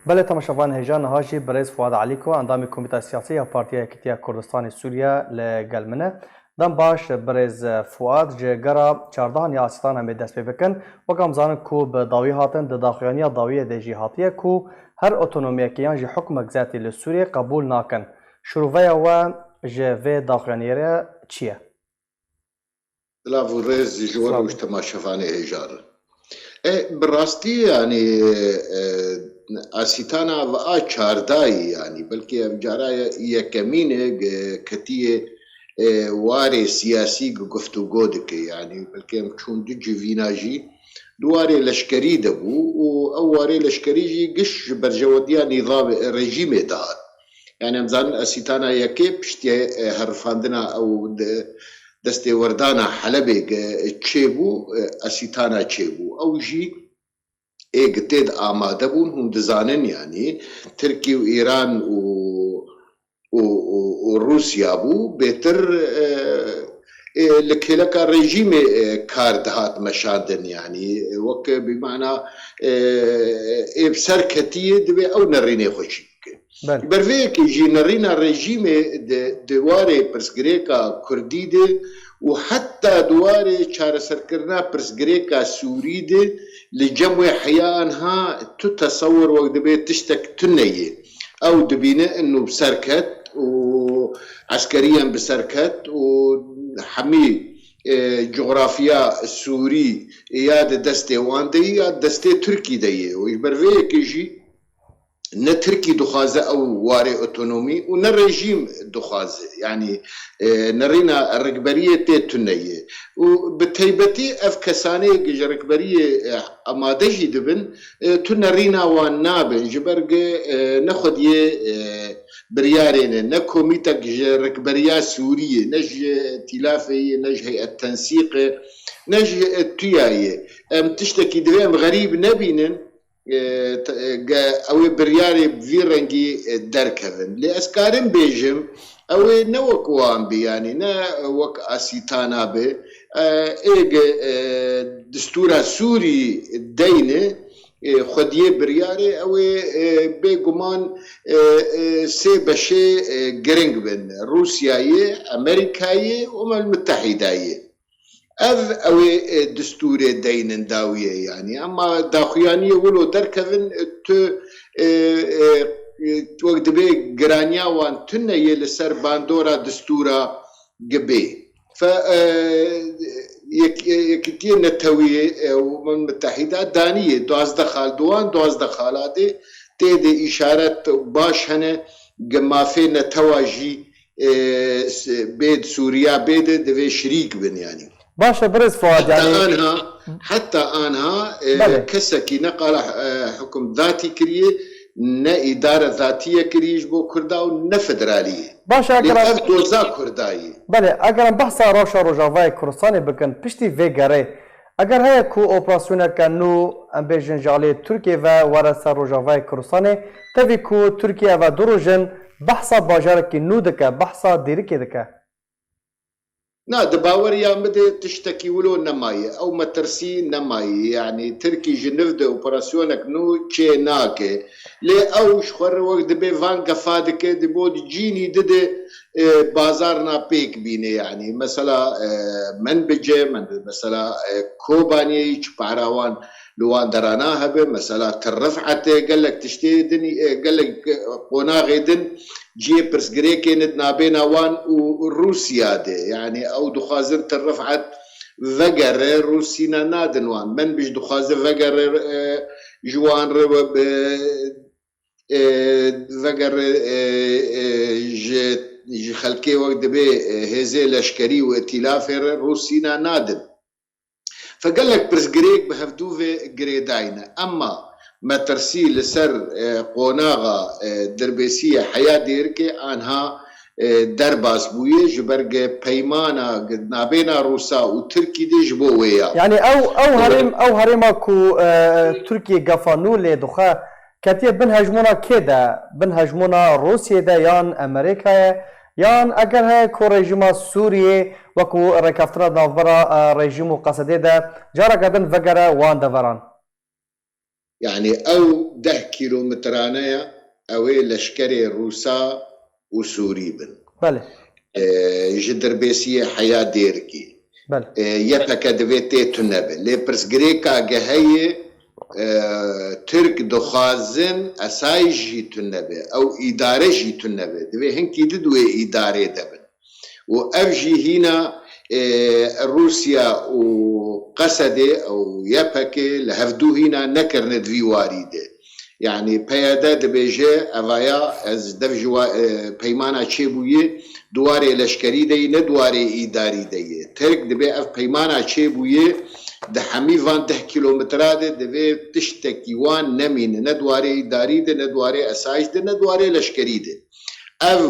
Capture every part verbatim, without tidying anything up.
Belê temaşevan hêja niha jî birêz Fuad Elîko, endamê Komîta Siyasî ya Partiya Yekîtiya Kurdistanê Sûriye li gel min e. Dem baş birêz Fuad, ji gera çardehan ya Asîtanan em ê dest pê bikin. Wek em zanin ku bi dawî hatin, di daxuyaniya dawiyê de jî hatiye ku her otonomiyekê yan jî hukmek zetî li Sûriyê qebûl nakin. Şiroveya we ji vê daxuyaniyê re çi ye? Silav û rêz ji we re û ji temaşevanê hêja re. E, bi rastî, yanî, e, Asîtana ve a çardayî, yanî, belkî ev cara ye-, yekemîn e, ge-, ketiye, e, warê siyasî ge-, guftûgo dike, yanî, belkî em çûn du civîna jî di warê leşkerî de bû û ew warê leşkerî jî giş ji berjewendiya nîzamê, rejîmê dihat. Yanî, em zanin Asîtana yekê piştî, e, herifandina ew di, destêwerdana Helebê ge çêbû, e, Asîtana çêbû. Ew jî ê gi tê de amade bûn, hûn dizanin, yanî Tirkî û Îran û, û, û, û Rûsya bû, bêtir, e, e, li kêleka rejîmê, e, kar dihat meşandin, yanî wek bi mana, e, ê bi ser ketiyê divê ew nerînê xwe çî bike. Belê. Ber vê yekê jî nerîna rejîmê di, di warê pirsgirêka Kurdî de û heta di warê çareserkirina pirsgirêka Sûrî de li cem wê heya anha tu tesewir wek dibê tiştek tune ye. Ew dibîne inu bi ser ket û eskeriyan bi ser ket û hemî, e, coxrafiya Sûrî ya di destê wan de ye ya destê Tirkî de ye. Û ji ber vê yekê jî ne Tirkî dixwaze ew warê otonomî û ne rejîm dixwaze. Yanî, e, nerîna rikberiyê tê tune ye. Û bi teybetî ev kesanê ji rikberiyê, e, amade jî dibin, e, tu nerîna wan nabin. Ji ber ge, e, ne xwediyê, e, biryarê ne, ne komîtek ji rikberiya Sûriyê, ne ji tîlafê ye, ne ji heyet tensîqê, ne ji, e, tuya ye. Em tiştekî divê em xerîb nebînin. E, t-, e, ge-, ew ê biryarê bi vî rengî, e, derkevin. Lê ez karim bêjim, ew ê ne wek wan bi, yanî ne wek Asîtana bi. E, ê ge, e, distûra Sûrî deyne, e, xwediyê biryarê, ew ê, e, bêguman, e, e, sê beşê, e, giring bin. Rûsyayê, Amerîkayê û Mel Mitehîdayê. Ev, ew ê, e, distûrê deynin dawiyê, yanî. Ema daxuyaniyê wilo derkevin, e, tu, e, e, e, wek dibê giraniya wan tune yê li ser bandora distûra gibê. Fe, e, yek-, e, Yekîtiyê Netewî, e, û Umem Mitehîda daniyê duwazdeh xal, di wan duwazdeh xala de tê de îşaret baş hene, gi mafê netewa jî, e, s-, bê di Sûriya bê de divê şirîk bin, yanî. Baş e, birêz Fuad, Heta yanî anha, heta anha, e, Belê. kesekî ne qala, e, hukum zatî kiriye, ne îdare zatî ye kiriye ji bo Kurda û ne federalî ye. Baş e, Lê eger ev doza Kurda ye. Belê, eger em behsa rewşa Rojavayê Kurdistanê bikin, piştî vê gerê, eger heye ku operasyoneke nû, em bêjin ji aliyê Tirkiyê ve were ser Rojavayê Kurdistanê, tevî ku Tirkiye ve du roj in behsa bajarekî nû dike, behsa Dêrikê dike. Na, di baweriya min de tiştekî wilo nemaye. Ew metirsî nemaye. Yanî Tirkî ji nû de operasyonek nû çê nake. Lê ew ji xwe re wek dibê van gefa dike, di bo di cînî dide, e, bazarna pêk bîne. Yanî mesela, e, Menbice, Menbi-, mesela, e, Kobaniyê, çi para wan li wan derana hebe, mesela Til Rifetê, gelek tiştê din, e, gelek, e, qonaxê din cihê pirsgirêkê ne di nabêna wan û Rûsya de. Yanî ew dixwazin Til Rifet vegere, Rûsîna nadin wan. Menbic dixwaze vegere, e, ji wan re we bi, e, vegere, e, e, ji, ji xelkê wek dibê, e, hêzê leşkerî û îtîlafê re Rûsîna nadin. Fe gelek pirsgirêk bi hevdû ve girêdayî ne. Emma metirsî li ser, e, qonaxa, e, dirbêsiyê heya Dêrikê anha, e, derbas bûye, ji ber ge peymana nabêna Rûsa û Tirkî de ji bo wê ya. Yanî ew, ew herêm, ew herêma ku, e, Tirkiye gefa nû lê dixe, ketiye bin hejmona kê de? Bin hejmona Rûsiyê de yan Amerîkayê? Yan eger heye ku rejîma Sûriyê wekû rêkeftina di navbera, e, rejîm û Qesedê de careke din vegere wan deveran? Yani ew deh kîlometrane ye, ew ê leşkerê Rûsa û Sûrî bin. Belê. E, ji Dirbêsiyê heya Dêrikî. Belê. E, Y P G divê tê tune be. Lê pirsgirêka ge heye, e, Tirk dixwazin esayîş jî tune be. Ew îdare jî tune be. Divê hinkî di di wê îdarê de bin. Û ev jî hîna, e, Rûsya û Qesedê û Y P G li hevdû hîna nekirine di vî warî de. Yani P Y D dibêje, evaya ez dev ji wa-, e, peymana çêbûyê di warê leşkerî de yî, ne di warê îdarî de yê. Tirk dibê ev peymana çêbûyê di hemî van deh kîlometra de divê tiştekî wan nemîne, ne di warê îdarî de, ne di warê esayîş de, ne di warê leşkerî de. Ev,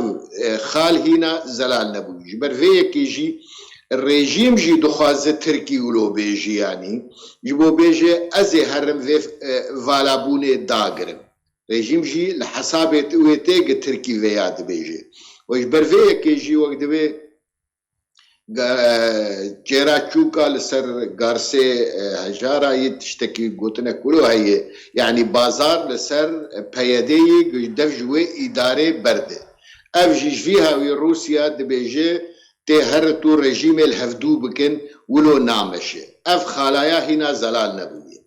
e, xal hîna zelal nebû. Ji ber vê yekê jî rejîm jî dixwaze Tirkî wilo bêjî, yanî ji bo bêje ez ê herim vê, e, valabûnê dagirim. Rejîm jî li hesabê wê tê gi Tirkî vêya dibêje. Û ji ber vê yekê jî wek divê ge-, cêra çûka li ser Garsê, e, Hejara yê tiştekî gotinek wilo heye. Yanî bazar li ser P Y D'yê dev ji wê îdarê berde. Ev jî ji vî hawî Rûsya dibêje tê herit û rejîmê li hevdû bikin, wilo nameşe. Ev xalaya hîna zelal nebûye.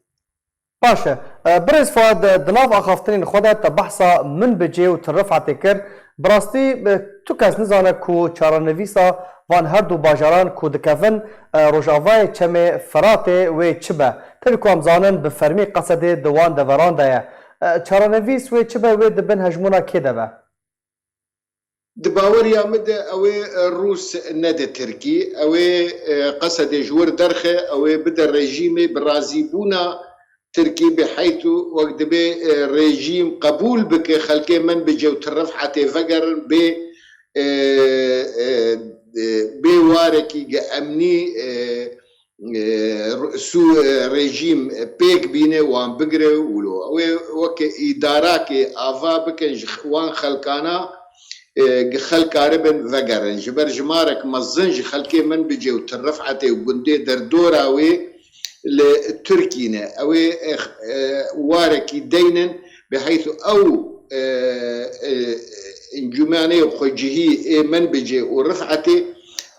Baş e. E, birêz Fuad, e, di nav axaftinên xwe de te behsa Minbicê û Tirrifetê kir. Bi rastî, e, tu kes nizane ku çarenivîsa van her du bajaran ku dikevin, e, rojavayê Çemê Firatê wê çi be? Tevî ku em zanin bi fermî Qesedê di wan deveran de ye. E, çarenivîs wê çi be, wê di bin hejmûna kê de be? Di baweriya min de ew ê, e, Rûs nede Tirkî, ew ê, e, Qesedê ji wir derxe, ew ê bide rejîmê bi razîbûna Tirkî, bi heytû wek dibê, e, rejîm qebûl bike xelkê Minbicê û Tirrifetê vegerin bê, e, e, e, bê warekî ge emnî, e, e, su-, e, rejîm pêk bîne, wan bigire û wilo. Ew ê weke îdarakê ava bikin ji wan xelkana, e, gi xelk karibin vegerin. Ji ber jimarek mezin ji xelkê Minbicê û Tirrifetê û gundê derdora wê li Tirkî ne. Ew ê, e, e, warekî deynin, bi heytû ew, e, e, encûmenê xwecihî ê Minbicê û Rifetê,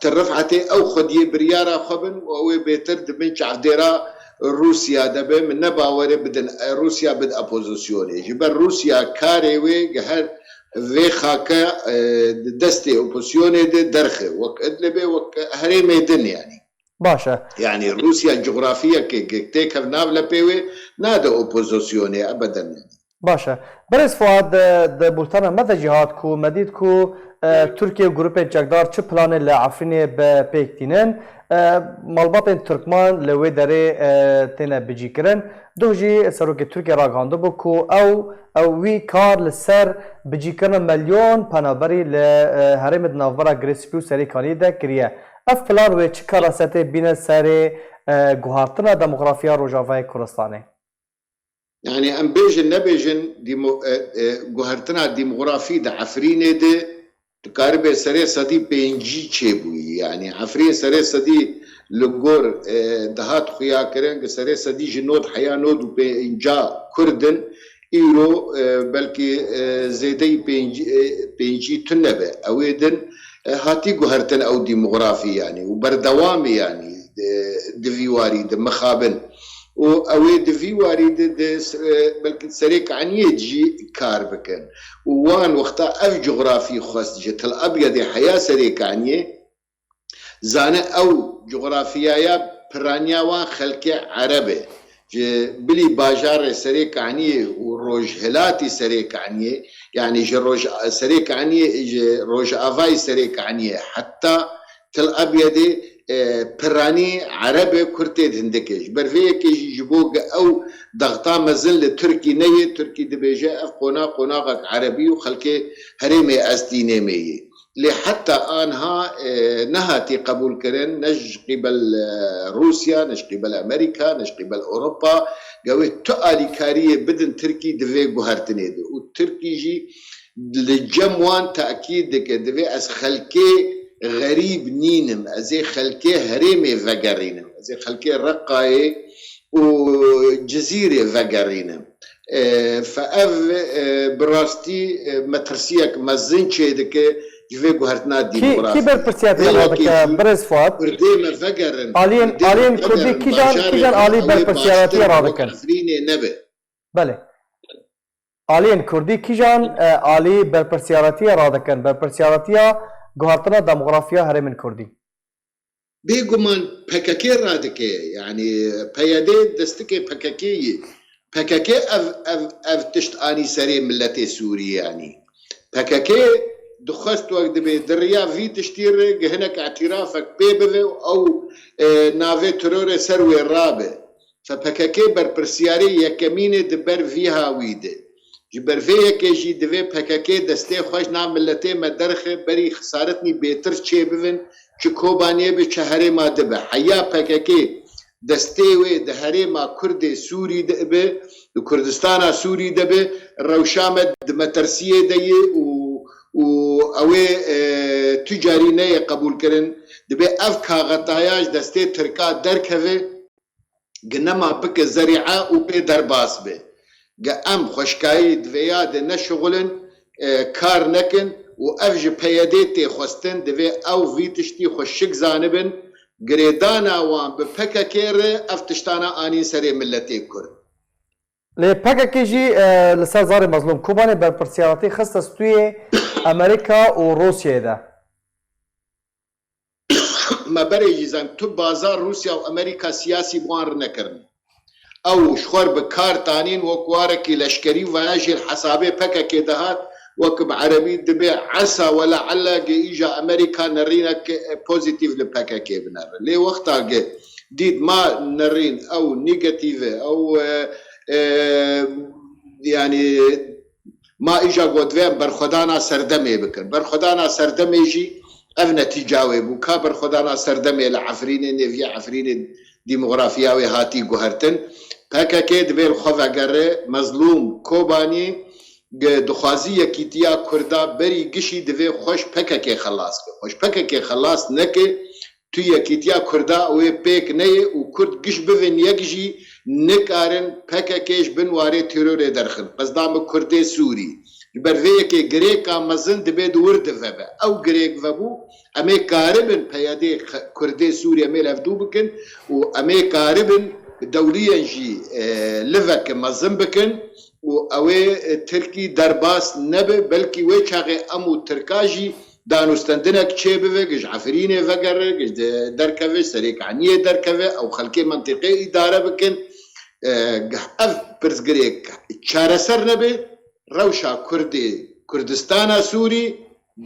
Tirrifetê ew xwediyê biryara xwe bin û ew ê bêtir di bin çavdêra Rûsya de be. Min ne bawer e bidin, e, Rûsya bid opozisyonê. Ji ber Rûsya karê wê gi her vê xake, e, di destê opozisyonê de derxe. Wek Idlibê, wek herêmê din yanî. Baş e. Yanî Rûsya cografiyeke ge têkev nav lepê wê nade opozisyonê ebeden yanî. Baş e. Birêz Fuad, e, di bultena me de jî hat ku me dît ku, e, Tirkiye û grûpên çekdar çi planê li Efrînê bi pêk tînin. E, malbatên Tirkman li wê derê, e, têne bicîkirin. Doh jî Serokê Tirkiye ragihandibû ku ew, ew wî kar li ser bicîkirina milyon penaberî li, e, herêmê di navbera Girê Spî û Serê Kaniyê de kiriye. Ev plan wê çi kara setê bîne serê, e, guhartina demografiya Rojavayê Kurdistanê? Yani em bêjin nebêjin, demo-, e, e, guhertina demografî di Efrînê de dikaribe serê sedî pêncî çêbûyî. Yani Efrîn serê sedî li gor, e, dihat xuya kirin, ki serê sedî ji nod heya nod û pênca Kurd in. Îro, e, belkî, e, zêdeyî pêncî, e, pêncî tune be. Ew ê din, e, hatî guhertin ew demografî yani û berdewamî yani, e, di vî warî de mixabin. Û ew ê di vî warî de, de, e, belkî Serê Kaniyê jî kar bikin. Û wan wexta ev cografî xwest ji Til Abyadê heya Serê Kaniyê, zane ew cografiyaya piraniya wan xelkê Ereb e. Ji bilî bajarê Serê Kaniyê û rojhilatî Serê Kaniyê, yani ji roj-, Serê Kaniyê, ji rojavayê Serê Kaniyê heta Til Abyadê, e, piranî Ereb e, Kurd tê di hindikê. Ji ber vê yekê jî ji bo ge ew dexta mezin li Tirkî neyê, Tirkî dibêje ev qona-, qonaxek Erebî û xelkê herêmê Estînê me yê. Lê heta anha, e, nehatî qebûlkirin, ne ji qîbel, e, Rûsya, ne ji qîbel Amerîka, ne ji qîbel Ewropa. Gewê tu alîkariyê bidin Tirkî di vê guhertinê de. Û Tirkî jî li cem wan tekîd dike, divê ez xelkê xerîb nînim, ez ê xelkê herêmê vegerînim, ez ê xelkê Reqayê û Cizîrê vegerînim. E, fe ev, e, bi rastî, e, metirsiyek mezin çêdike ji vê guhertina Kî, kî demografî. Berpirsiyatê radike, birêz Fuat? Kurdê me vegerin. Aliyên, aliyên Kurdî kîjan, kîjan alî berpirsiyaretiye radikin? Efrînê nebe. Belê. Aliyên Kurdî kîjan, e, alî berpirsiyaretiye radikin? Berpirsiyaretiya guhertina demografiya herêmên Kurdî. Bêguman P K K radike, yanî P Y D destikê P K K yê. P K K ev, ev, ev tişt anî serê miletê Sûrî yanî. P K K dixwest wek dibê di riya vî tiştî re gi hinek îtirafek pê bive û ew, e, navê terorê ser wê rabe. Fe P K K berpirsiyarê yekemîn e di ber vî hawî de. Ji ber vê yekê jî divê P K K destê xwe ji nav miletê me derxe, berî xisaretnî bêtir çêbibin, çi Kobaniyê be, çi herêma dibe. Heya P K K destê wê di herêma Kurdê Sûrî de be, di Kurdistana Sûrî de be, rewşa me di metirsiyê de ye û, û ew ê, e, tu carî neyê qebûlkirin. Dibe ev kaxetaya ji destê Tirka derkeve, gi nema bike zerîe û pê derbas be. Gi em xweşkayî di vê ya de neşixulin, e, kar nekin û ev ji P Y D tê xwestin, divê ew vî tiştî xweşik zanibin, girêdana wan bi P K K re ev tiştana anîn serê miletê Kurd. Lê P K K jî, e, li ser zarê Mezlûm Kobanê berpirsiyarîtî xiste stûyê Amerîka û Rûsyayê de. Me berê jî zang, tu baza Rûsya û Amerîka siyasî bi wan re nekirine. Ew ji xwe re bi kar tanîn wek warekî leşkerî û vana jî li hesabê P K K dihat, wek bi erebî dibê esa we lealla ge îja Amerîka nerînek, e, pozîtîf li P K K binere. Lê wexta ge dît ma nerîn ew negatîf e, ew, e, e, yanî Ma îja got divê em berxwedana serdemê bikin. Berxwedana serdemê jî ev netîca wê bû. Ka berxwedana serdemê li Efrînê, nêviyê Efrînê demografiya wê hatî guhertin. P K K divê li xwe vegere, Mezlûm Kobanî, e, dixwazî yekîtiya Kurda berî gişî divê xwe ji P K K xelas ke. Xwe ji P K K xelas neke, tu yekîtiya Kurda wê pêk neyê û Kurd giş bibin yek jî nikarin P K K ji bin warê terorê derxin. Qesda min Kurdê Sûrî. Ji ber vê yekê girêka mezin dibê di wir de vebe. Ew girêk vebû, em ê karibin P Y D xe-, Kurdê Sûrî em ê li hevdû bikin û em ê karibin dewliyên jî, e, liveke mezin bikin û ew ê, e, Tirkî derbas nebe, belkî wê çaxê em û Tirka jî danûstendinek çêbibe, giş Efrînê vegere, giş de-, derkeve, Serêkaniyê derkeve, ew xelkê mentiqê îdare bikin. E, ev pirsgirêk çareser nebe, rewşa Kurdê Kurdistana Sûrî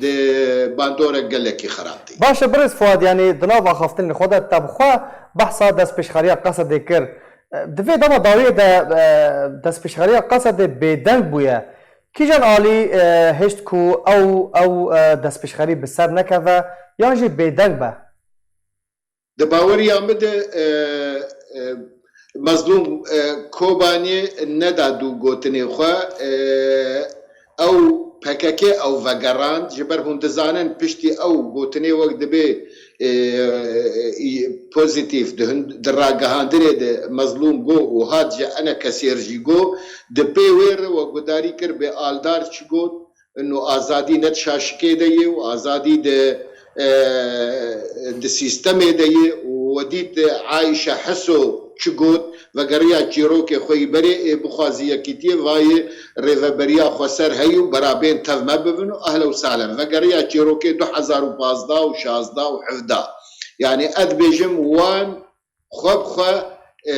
di bandorek gelekî xerab de. Baş e, birêz Fuad, yanî di nav axaftinên xwe de te bi xwe behsa destpêşxeriya Qesedê kir. E, di vê dema dawiyê de, e, destpêşxeriya Qesedê bêdeng bûye. Kîjan alî, e, hişt ku ew, ew, e, destpêşxerî bi ser nekeve yan jî bêdeng be? Di baweriya min de, e, e, Mezlûm, e, Kobanî neda dû gotinê xwe. E, ew P K K ew vegerand. Ji ber hûn dizanin piştî ew gotinê wek dibê, e, e, pozîtîf di hin-, di ragihandinê de Mezlûm got û hat ji enekesêr jî got, di pê wê re we gudarî kir bê aldar çi got, ino azadî ne di şaşikê de ye û azadî di, e, di sîstemê de ye û we dît Ayşe Heso çi got, vegeriya çîrokê xwe yî berê ê bixwazî yekîtiyê vayê rêveberiya xweser heyî û berabên tev me bibin û ehlen û sehlen. Vegeriya çîrokê du hezar û pazdeh û şazdeh û hevdeh. Yanî ez dibêjim wan xwe bi xwe, e,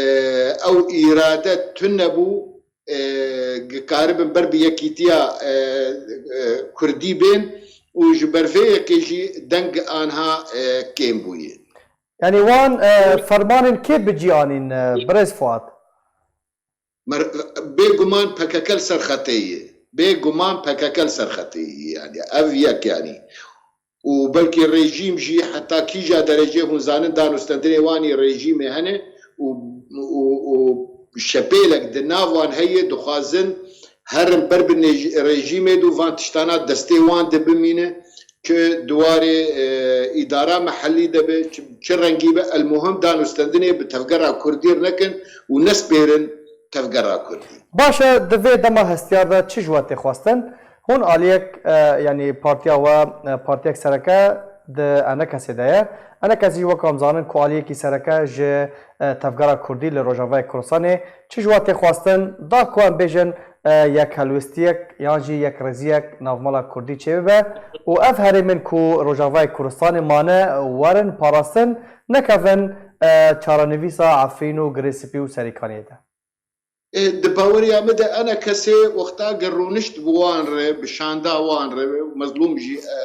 ew îrade tune bû, e, karibin ber bi yekîtiya, e, e, Kurdî bên û ji ber vê yekê jî deng anha, e, kêm bûye. Yanî wan, e, fermanên kê bi cî anîn, e, birêz Fuat? Mer-, bêguman P K K li ser xetê ye. Bêguman P K K li ser xetê ye, yanî ev yek yanî. Û belkî rejîm jî heta kîja derecê hûn zanin danûstendinê wan î rejîmê hene û, û, û şepêlek di nav wan heye, dixwazin herin ber bi nêj-, rejîmê de û van tiştana destê wan de bimîne, çi di warê, e, îdara mehellî de be, çi, çi rengî be, elmuhim danûstendinê bi tevgera kurdî re nekin û nespêrin tevgera Kurdî. Baş e, di vê dema hestiyar de çi ji we tê xwestin? Hûn aliyek, e, yanî partiya we, e, partiyek sereke di ENKSê de ye. ENKS jî wek em zanin ku aliyekî sereke ji, e, tevgera Kurdî li Rojavayê Kurdistanê. Çi ji we tê xwestin? Da ku em bêjin, e, yek helwestiyek yan jî yek rêziyek navmala Kurdî çêbibe û ev herêmên ku Rojavayê Kurdistanê mane werin parastin, nekevin, e, çarenivîsa Efrîn û Girê Spî û Serîkaniyê de. E, di baweriya min de ENKSê wexta ge rûnişt bi wan re, bi şanda wan re, Mezlûm jî, e,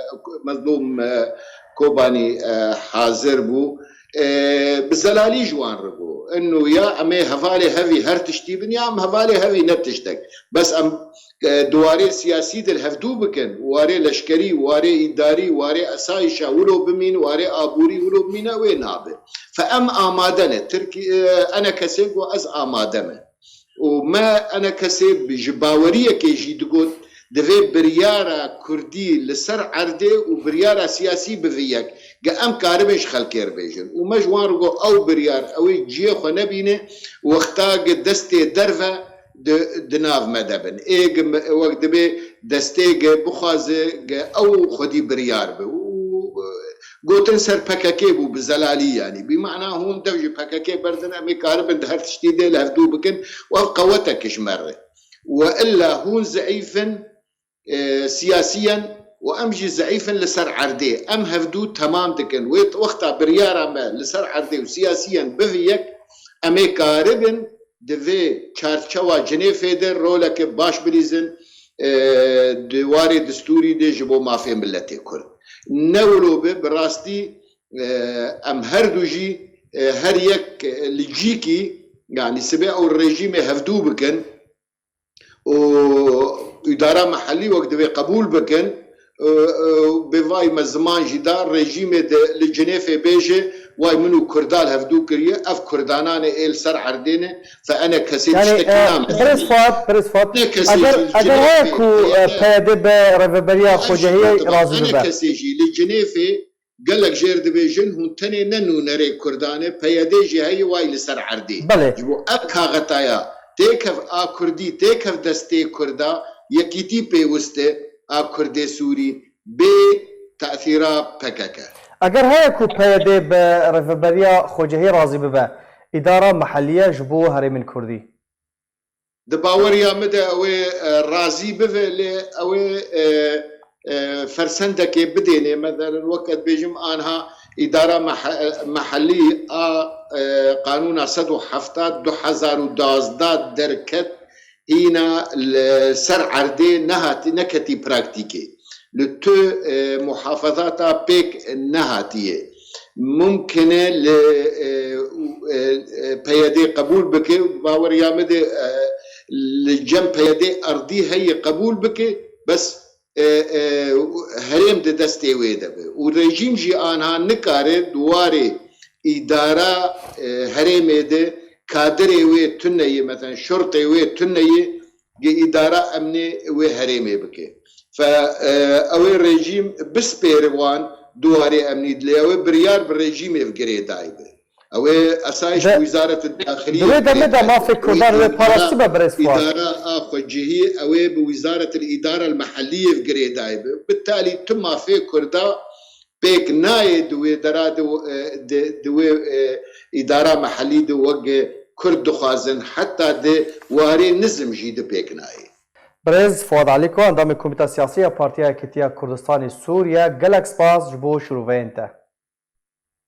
Mezlûm, e, Kobanî, e, hazir bû. E, bi zelalî ji wan re bû. Ino ya em ê hevalê hevî her tiştî bin, ya em hevalê hevî ne tiştek. Bes em, e, di warê siyasî de li hevdû bikin, warê leşkerî, warê îdarî, warê esayîşa wilo bimîn, warê aborî wilo bimîne, wê nabe. Fe em amade ne. Tirkî-, e, ENKSê got, ez amade me. Û me ENKSê bi-, ji baweriyekê jî digot, divê biryara Kurdî li ser erdê û biryara siyasî bi vî yek, ge em karibin ji xelkê re bêjin. Û me ji wan re got, ew biryar, ew ê ciyê xwe nebîne, wexta ge destê derve di, di nav me de bin. Ê ge me, wek dibê destê ge bixwaze ge ew xwedî biryar be. Û, e, gotin ser P K K bû bi zelalî, yanî. Bi mana hûn dev ji P K K berdin, em ê karibin di her tiştî de li hevdû bikin û ev qewetek ji me re. We illa hûn zeîf in, e, siyasiyen û em jî zeîf in li ser erdê. Em hevdû temam dikin. Wê wexta biryara me li ser erdê û siyasiyen bi vî yek, em ê karibin di vê çarçewa Cinêfê de roleke baş bilîzin, e, di warê distûrî de ji bo mafê miletê Kurd. Ne wilo be, bi rastî, e, em her du jî, e, her yek, e, li cîkî, yanî sibê ew rejîmê hevdû bikin û îdara mehellî wek divê qebûl bikin, e, e, bi vay me ziman jî da rejîmê de li Cinêfê bêje, way min û Kurda li hevdû kiriye, ev Kurdanan e ê li ser erdê ne, fe ENKSê Yani, tiştekî e, name. Birêz Fuat, Birêz Fuat, Ne kesê eger, jî li eger Cinêfê heye ku, e, heye. P Y D bi rêveberiya Ev xwecihiyê jî razî bibe. ENKSê jî li Cinêfê gelek jêr dibêjin, hûn tenê ne nûnerê Kurdan e, P Y D jî heye, way li ser erdê. Belê. Ji bo ev kaxetaya têkev a Kurdî, têkev destê Kurda, yekîtî pêwist e a Kurdê Sûrî bê tesîra P K K. Eger heye ku P Y D bi rêveberiya xwecihî razî bibe, îdara mehellî ye ji bo herêmên Kurdî? Di baweriya min de ew ê, e, razî bibe, lê ew ê, e, e, fersendekê bidênê. Meselen, weke dibêjim, anha îdara mehe-, mehellî a, e, qanûna sed û hefta du hezar û duwazdeh derket, hîna li ser erdê nehatî, neketî praktîkê. Li tu, e, muhafazata pêk nehatiye. Mumkin e li, e, e, e, P Y D qebûl bike, baweriya min de, e, li cem P Y D erdî heye qebûl bike, bes, e, e, herêm di destê wê de be. Û rejîm jî anha nikare di warê îdara, e, herêmê de kadirê wê tune ye, mesela şurtê wê tune ye, ge îdara emnê wê herêmê bike. Fe, e, ew ê rejîm bispêre wan di warê emnî dilê, ew ê biryar bi rejîmê ve girêdayî be. Ew ê esayîş Di, bi Wîzaret Daxiliyê di wê demê de girêdayî be. mafê Ew ê Kurdan wê îdara, parastibe, Birêz Fuat. Îdara a xwecihî, ew ê bi Wîzaret îdara mehelliyê ve girêdayî be. Bitalî tu mafê Kurda pêk nayê di wê dera de, e, di, di wê, e, îdara mehellî de wek Kurd dixwazin, heta di warê nizm jî di pêk nayê. Birêz Fuad Alîko, endamê Komîta Siyasî ya Partiya Yekîtiya Kurdistanê Sûriye, gelek spas ji bo şirûveyên te.